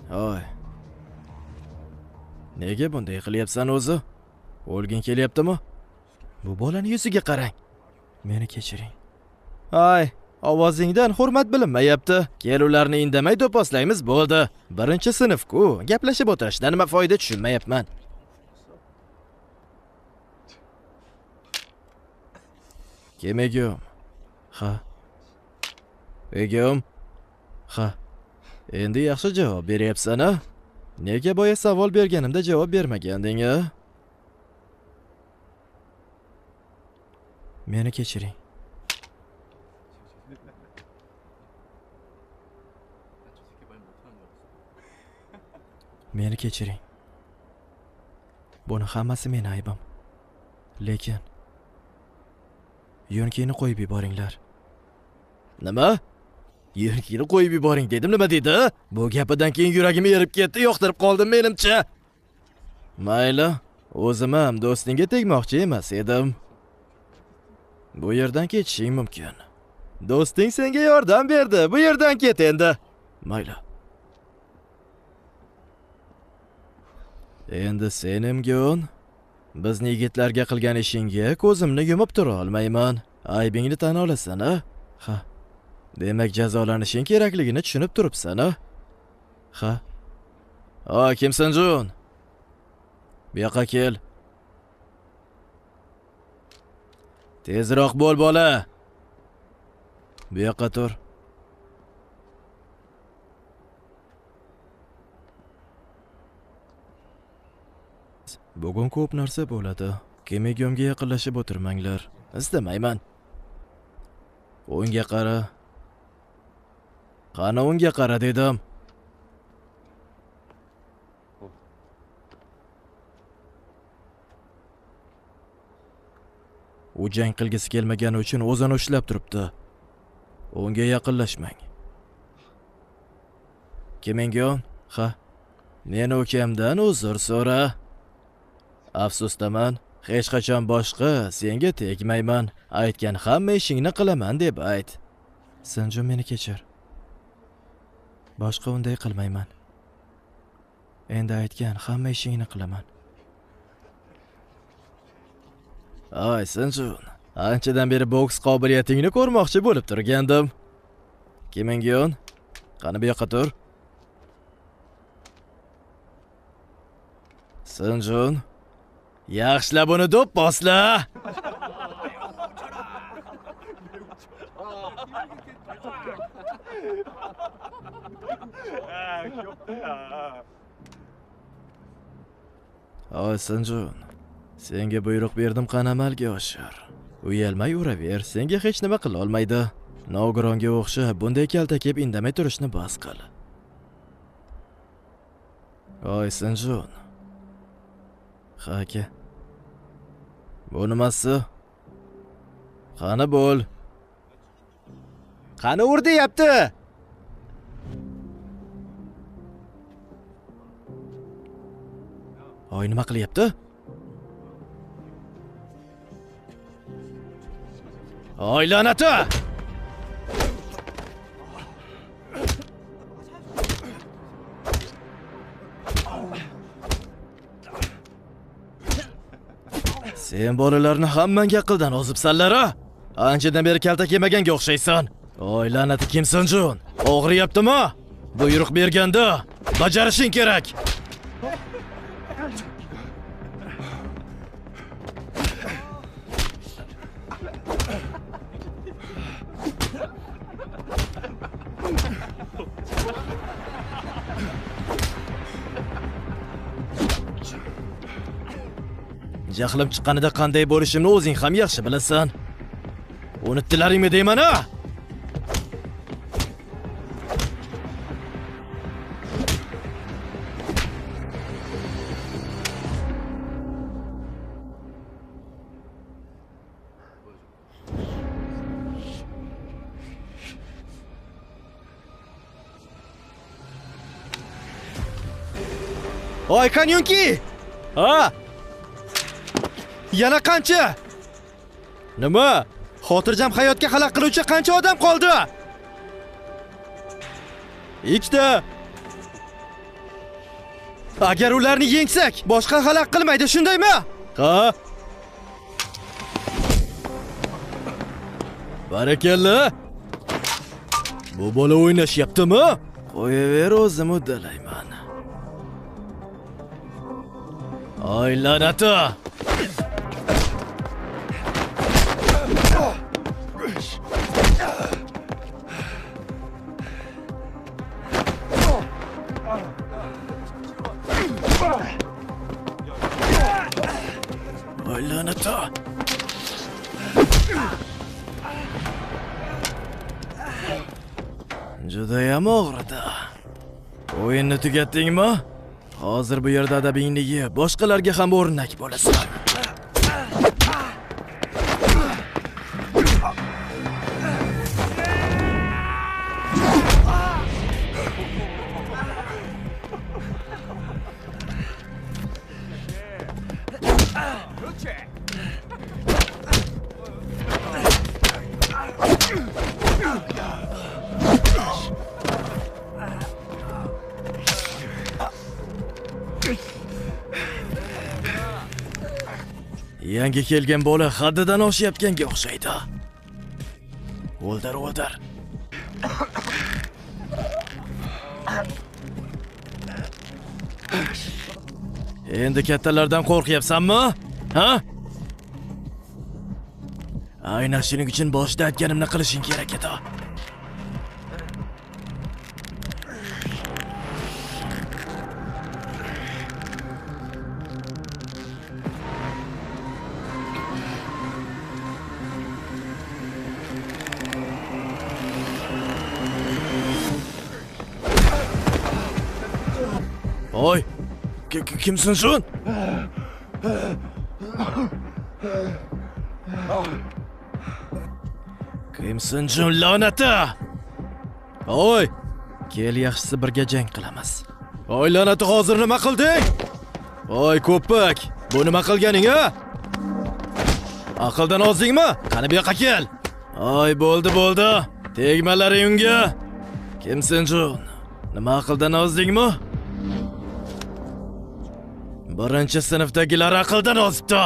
Oy. Nega bunday qilyapsan o'zi? O'lging kelyaptimi? Bu bolani yuziga qarang. Meni kechiring. Ay, ovozingdan hurmat bilinmayapti. Kel ularni indamay do'pposlaymiz, bo'ldi. 1 sinf-ku, gaplashib o'tirishdan nima foyda tushunmayapman. Kim Egum? Ha. Egum? Ha. Endi yaxshi javob beryapsan, a? Nega boya savol berganimda javob bermaganding, a? Meni kechiring. Meni kechiring. Buni hammasi meni aybim. Lekin Yonkini qo'yib yuboringlar. Nima? Yonkini qo'yib yuboring dedim, nima dedi? Bu gapidan keyin yuragim erib ketdi, yoqtirib qoldim menimcha. Mayli, o'zim ham do'stingga tegmoqchi emas edim. Bu yerdan ketishing mumkin. Do'sting senga yordam berdi. Bu yerdan ket endi. Mayli. Endi sen Imgun, bizni yigitlarga qilgan ishingga ko'zimni yumib tura olmayman. Aybingni tan olasan, a? Ha. Demak, jazolanishing kerakligini tushunib turibsan, a? Ha. O, kimsan Jun? Bu yoqqa kel. Tezroq bo'l, bola. Bu yoqqa tur. Bugun ko'p narsa bo'ladi. Kim Egumga yaqinlashib o'tirmanglar. Istamayman. Unga qara. Qani unga qara dedim. U jang qilgisi kelmagani uchun o'zini ushlab turibdi. Unga yaqinlashmang. Kim Egum? Ha. Meni ukamdan uzr so'ra. Afsusdaman, hech qachon boshqa senga tegmayman. Aytgan hamma ishingni qilaman deb ayt. Sanju, meni kechir. Boshqa unday qilmayman. Endi aytgan hamma ishingni qilaman. Ay, Sanju, anchadan beri boks qobiliyatingni ko'rmoqchi bo'lib turgandim. Kim Ingyun, qani bu yoqqa tur. Sanjun, yaxshilab uni do'pposla. Oy, Sanjun, senga buyruq berdim, qani amalga oshir. Uyalmay uraver, senga hech nima qila olmaydi. Nogironga o'xshab bunday kaltak yeb indamay turishni bas qil. Oy, Sanjun. Ha, aka. Bu nimasi? Qani bo'l. Qani ur deyapti. Oy, nima qilyapti? Oy, la'nati! Sen bolalarni hammangga aqldan ozibsanlar, a? Anchadan beri kaltak yemaganga o'xshaysan. Oy, la'nati kimsan, Jun? Og'riyaptimi? Buyruq berganda bajarishing kerak. Jahlim chiqqanida qanday bo'lishimni o'zing ham yaxshi bilasan. Unutdilaringmi deyman, a? Oy, Kanyunki! Ha? Yana qancha? Nima? Xotirjam hayotga xalaq qiluvchi qancha odam qoldi? 2 ta. Agar ularni yengsak, boshqa xalaq qilmaydi, shundaymi? Ha? Barakalla. Bu bola o'ynashyaptimi? Qo'yaver, o'zim uddalayman. Oy la'nati! Oy la'nati! Judayam og'ridi. O'yinni tugatdingmi? Hozir bu yerda adabingni yeb, boshqalarga ham o'rnak bo'lasan. Yangi kelgan bola haddidan oshayotganga o'xshaydi. O'ldir, o'ldir. Endi kattalardan qo'rqyapsanmi? Ha? Aynan shuning uchun boshida aytganimni qilishing kerak edi. Oy, kimsin sen? Kimsin sen, la'nati? Oy, kel yaxshisi birga jang qilamiz. Oy la'nati, hozir nima qilding? Oy ko'ppak, bu nima qilganing a? Aqldan ozdingmi? Qani bu yoqqa kel. Oy bo'ldi, bo'ldi. Tegmalaring unga. Kimsin sen? Nima aqldan ozdingmi? Birinchi sinfdagilar aqldan ozibdi.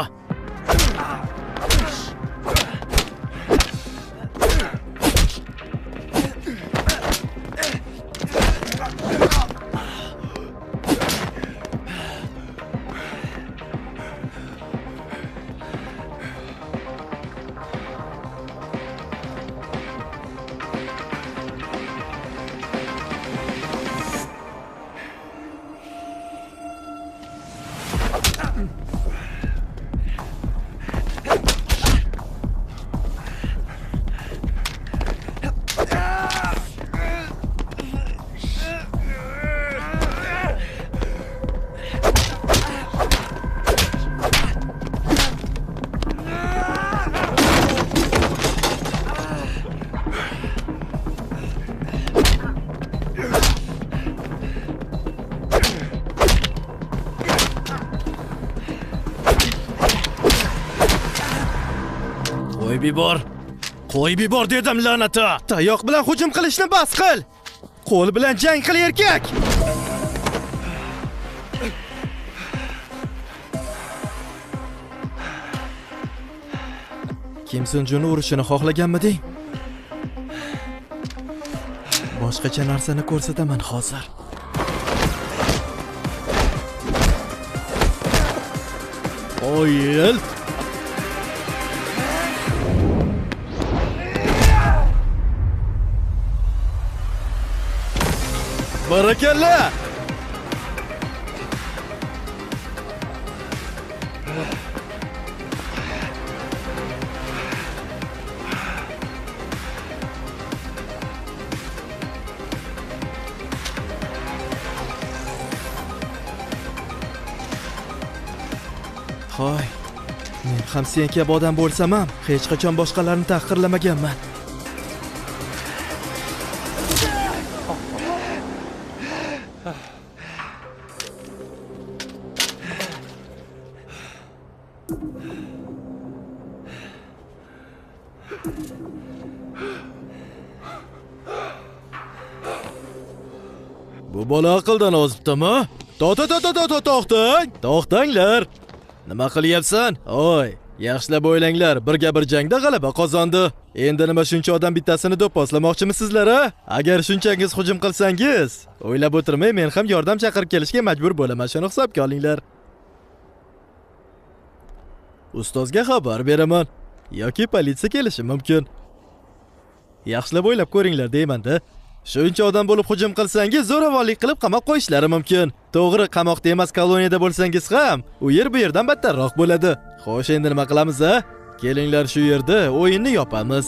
Qo'yib yubor. Qo'yib yubor dedim la'nati. Tayoq bilan hujum qilishni bas qil. Qo'l bilan jang qil erkak. Kim Sun-juni urishini xohlaganmiding? Boshqacha narsani ko'rsataman hozir. Qo'yil. Barakalla! Hoy, men ham sen kabi odam bo'lsam ham hech qachon boshqalarni tahqirlamaganman. Bu bola aqldan ozibdimi? To'xtang! To'xtanglar! Nima qilyapsan? Oy, yaxshilab o'ylanglar, birga bir jangda g'alaba qozondi. Endi nima shuncha odam bittasini do'pposlamoqchimisizlar, a? Agar shunchangiz hujum qilsangiz, o'ylab o'tirmay men ham yordam chaqirib kelishga majbur bo'laman, shuni hisobga olinglar. Ustozga xabar beraman yoki politsiya kelishi mumkin. Yaxshilab o'ylab ko'ringlar deyman-da. Shuncha odam bo'lib hujum qilsangiz, zo'ravonlik qilib qamab qo'yishlari mumkin. To'g'ri, qamoqda emas, koloniyada bo'lsangiz ham, u yer bu yerdan battarroq bo'ladi. Xo'sh, endi nima qilamiz, a? Kelinglar shu yerda o'yinni yopamiz.